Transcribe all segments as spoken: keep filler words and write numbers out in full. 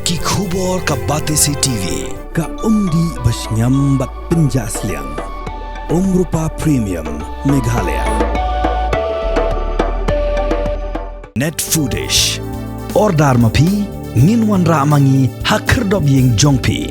Ki khubor ka Batesi T V. Ka umdih ba shngiam bad pynjah sliang. Umrupa Premium Meghalaya. Net Foodish. Order ma phi, ngin wanrah ma ngi ha khyrdop ïing jong phi.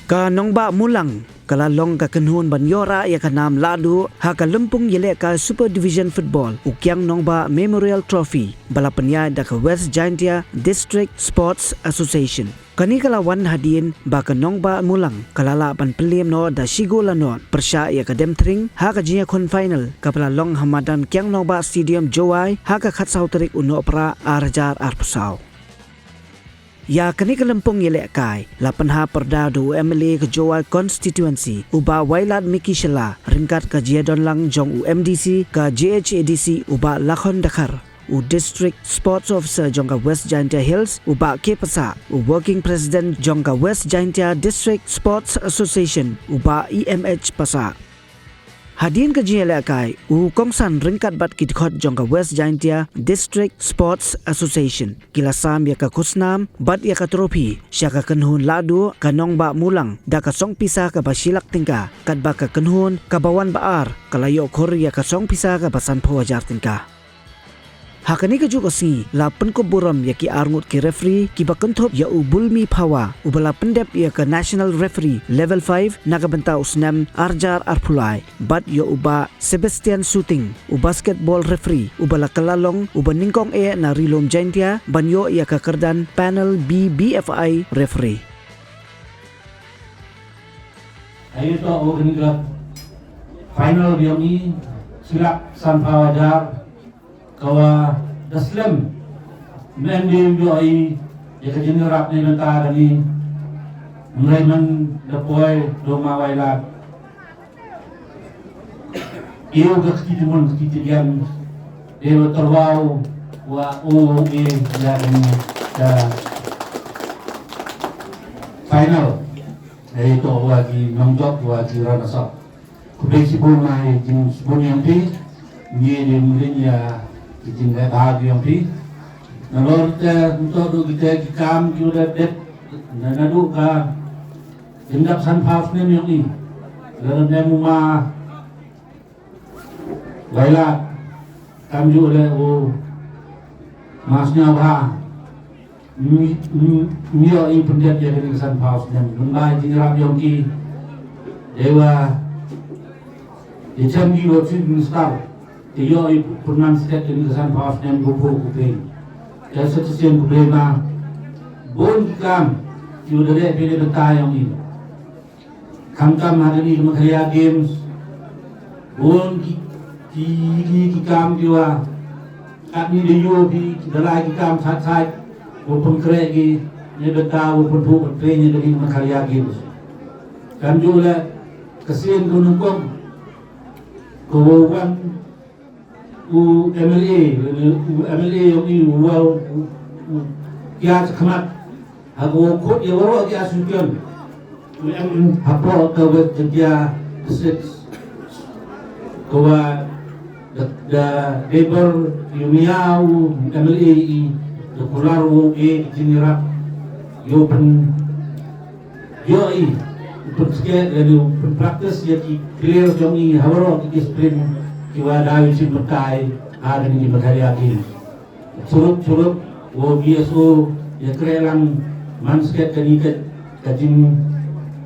Ka Nongbah Mulang ka la long ka kynhun ban ïoh rah ïa ka nam lahduh ha ka lympung ïalehkai Super Division Football, u Kiang Nongbah Memorial Trophy, ba la pynïaid da ka West Jaintia District Sports Association. Kane ka la wan hadien ba ka Nongbah Mulang ka la lah ban pynliem noh da shi gol la nod pyrshah ïa ka Demthring ha ka jingïakhun final kaba la long ha madan Kiang Nongbah Stadium, Jowai, ha ka khatsaw tarik u Nohprah ar hajar arphew saw. Ïa kane ka lympung ïalehkai la pynhap pyrda da u M L A ka Jowai Constituency, u Bah Wailadmiki Shylla, ryngkat ka jingïadonlang jong u M D C ka J H A D C, u Bah Lakhon Dkhar, u District Sports Officer jong ka West Jaintia Hills, u Bah K Passah, u Working President jong ka West Jaintia District Sports Association, u Bah E M H Passah. Hadien ka jingïalehkai, u kongsan ryngkat bad ki dkhot jong ka West Jaintia District Sports Association ki la sam ïa ka khusnam bad ïa ka trophy sha ka kynhun lahduh ka Nongbah Mulang da ka song pisa kaba shi lak tyngka, katba ka kynhun kaba wan ba ar ka la ïoh khur ïa ka song pisa kaba sanphew hajar tyngka. Ha kane kajuh ka sngi la pynkup burom ïa ki arngut ki referee kiba kynthup ïa u Bulmi Phawa uba la pyndep ïa ka National Referee Level five na ka bynta u snem ar hajar arphew lai, bad ïa u Bah Sebastian Suting, u basketball referee uba la kylla long uba nyngkong eh na Ri Lum Jaintia ban ïoh ïa ka kyrdan Panel B B F I referee. Aïu to, u kane ka final ïa ngi, shi lak sanphew hajar, ka wa da slem. Mem dei ïoh i ïa ka jingïarap na ka bynta kane. Mlei man da poi da u Ma Wailad. Ïa ka kti ti mon kti ti dian. Dei wa tyrwa wa u e ïa kane ka final. Ïa to wa ki nongjop wa ki runners up. Khublei shibun, ma ïa jingshibun ïa phi. Ngi dei mlien ïa ki jingleh bha ïa phi. Nalor te nto du kita ki kam ki u da dep. Na, naduh ka jingdap sanphew snem ïa ngi. Lada ne mu ma Wailad, kamjuh leh u Ma Sniawbha. Ngi, ngi, ngi ïoh i pyndep ïa kane ka sanphew snem. Lem bad jingïarap jong ki. Dei wa ïa chen ki wa Chief Minister. Te ïoh i pynman stet kane ka sanphew snem ko pho ko peng. Te sa shisien khublei ma. Bun ki kam ki wa da leh phi na ka bynta jong i. Khamtam ha kine ki Meghalaya Games, bun ki, ki, ki, ki kam ki wa, katne da ïoh ki, ki da lai ki kam sait sait, wa pynkhreh ki, ne bynta wa pynphuh pynphieng ïa kine ki Meghalaya Games. Kamjuh leh, ka sien ka nyngkong, ka wa wan, u M L A, u M L A jong i u wa u, u, u, ïa shakhmat. Ha ka wa khot ïa waroh ki association. U em hapoh ka West Jaintia District. Ka wa da, da dei bar ïa u mia u M L A i da kular u e ki jingïarap. Ïa u pyn Ïoh i, u pynskhem, lane u pynpractice ïa ki player jong i ha waroh ki discipline ki wa da u shim batai ha kine ki Meghalaya Games. Shurup, shurup, u B S O, ïa kren lang man skhem kane ka, ka jing,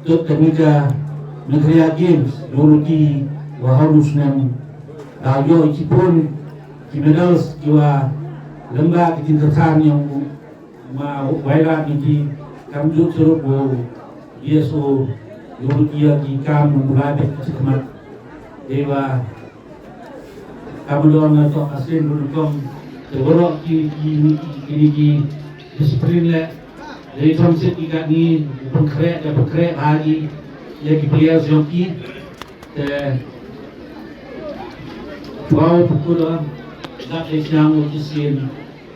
tut kane ka Meghalaya Games, ïoh ruti, wa ha u snem, da ïoh i shibun, ki medals, ki wa lem bad ki jingkyrsan jong u, Ma Wailad ngi ki kamjooh shurup u B S O, ïoh ïa ki kam u la bit ki khmat. Dei wa kam don na to asin u kong Te waroh ki, ki, ki, ki, ki discipline leh, dei thong sit ki katni, pynkhreh, da pynkhreh ha ki, ïa ki players jong ki. Te, wow, pukul dah, dah dei sñiaw u Kisien,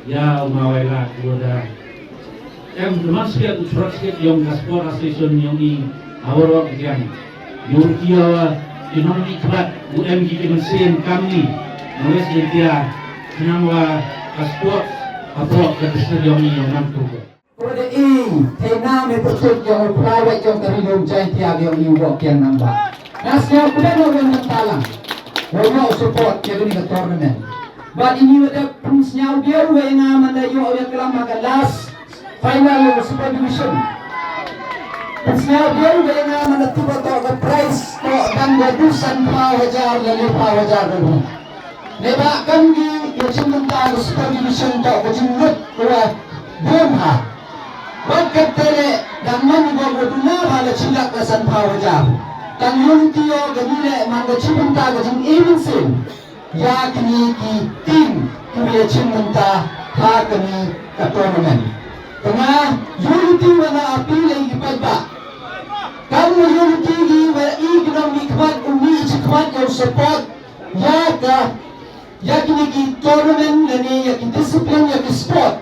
ïa u Mawai la, u da. Em, teman siat, u church siat, yong ka sport association yong i, ha waroh ki jam. Ïa u ki ïa wa, i nong i kbat, u em ki ki mynsiem kam ni, na West Jaintia, khnang wa, ka sport, hapoh ka district yong i yong nam tu. Ko da i, thei nam i putut yong u private yong ka ri lum Jaintia yong i wok yang nang ba. Na sñiaw ku da no wen talang. Wa ïoh support ïa kani ka tournament. Bad ini wa da pynsñiaw biang wa nga man da ïoh ïa klam ha ka last final ïa ka Super Division. Pynsñiaw biang wa nga man da tu ba to ka prize to dang da du san phaw hajar la le phaw hajar da du. Ne ba kam ki ïa chim bynta ka Super Division to ka jingmut ko wa bun ha. Wat ka tele dang man ko ko duna ba la chilak la san phaw hajar. Tang yung ti yo ka ni le man ka chim bynta ka jing even sin. Ïa kini ki team ki ïa chim bynta ha kani ka tournament. Tengah Unity wa nga appeal ïa ki paidbah. Kam Unity ki wa i ki nong mi khmat u mi i chi khmat ïa u support ïa ka ïa kini ki tournament lane ïa ki discipline ïa ki sport.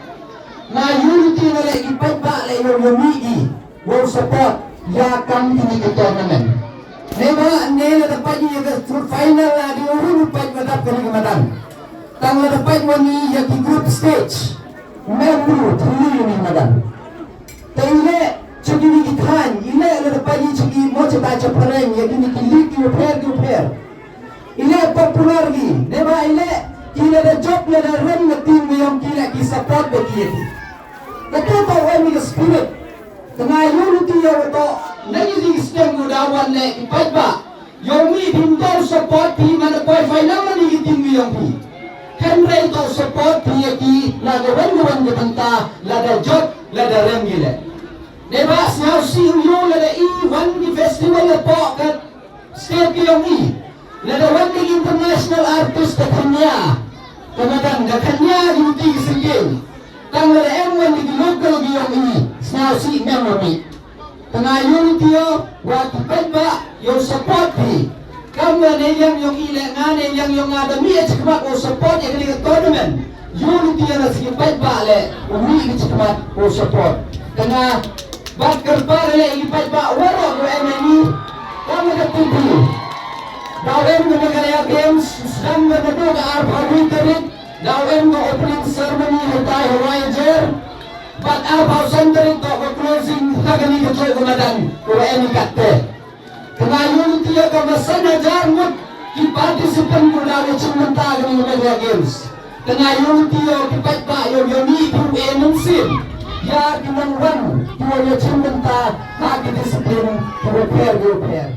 Nga Unity nga leh ki paidbah leh ïa u mi i. Wow support ïa kam kini ki tournament. Ne ba ne la da pait ïa ka final la di u ru pait wa dap kini ki madan. Tang la da pait wa ni ïa ki group stage. Mem ru thuli ni madan. Te i leh cha kini ki thaiñ, i leh la da pait ïa cha ki mo cha ta cha phareng ïa kini ki league ki u pher ki u pher. I leh popular ki, ne ba i leh ki la da jop la da rem na team ki yong ki la ki support ba ki ïa ki. Kata ka wan ni ka spirit. Tengah Unity ïa wa to, na ngi di stem ko da wan leh ki paidbah. Ïa u mi phim to support phi man da poi final man ni ki team ki yong phi. Hynrei to support phi ïa ki la ka wan ka wan ka bynta, la da jop, la da rem ki leh. Ne ba sñiaw si u yu la da i wan ki festival la pok ka state ki yong i. Lada wan ka international artist ka khania. Ka madan ka khania ki uti ki sengkeng. Tang lada em wan ki local ki yong i. Sñiaw si mem wan i. Tengah Unity ïa wa ki paidbah ïa u support phi. Kam la ne yang yong i le nga ne yang yong nga da mi ïa chikmat u support ïa kani ka tournament. Unity ïa na si ki paidbah le u mi ki chikmat u support. Tengah Bad kyrpad ïa i paidbah waroh u M N E. Kam ka pynpyni. Da u em ka Meghalaya Games, sdang ka naduh ka arphew hynriew tarik, da u em ka opening ceremony ha tai Hawaii Jer. Bad arphew san tarik da ka closing ha kani ka jong ka madan, u em i katte. Tengah Unity ïa ka masan hajar ngut ki participant ku da ka chim bynta kani ka Meghalaya Games. Tengah ïa u ti ïa ki paidbah ïa u ïa u ni phi u e mynsiem. Ïa ki nongwan ki wan ïa chim bynta ha ki discipline ki bapher ki bapher.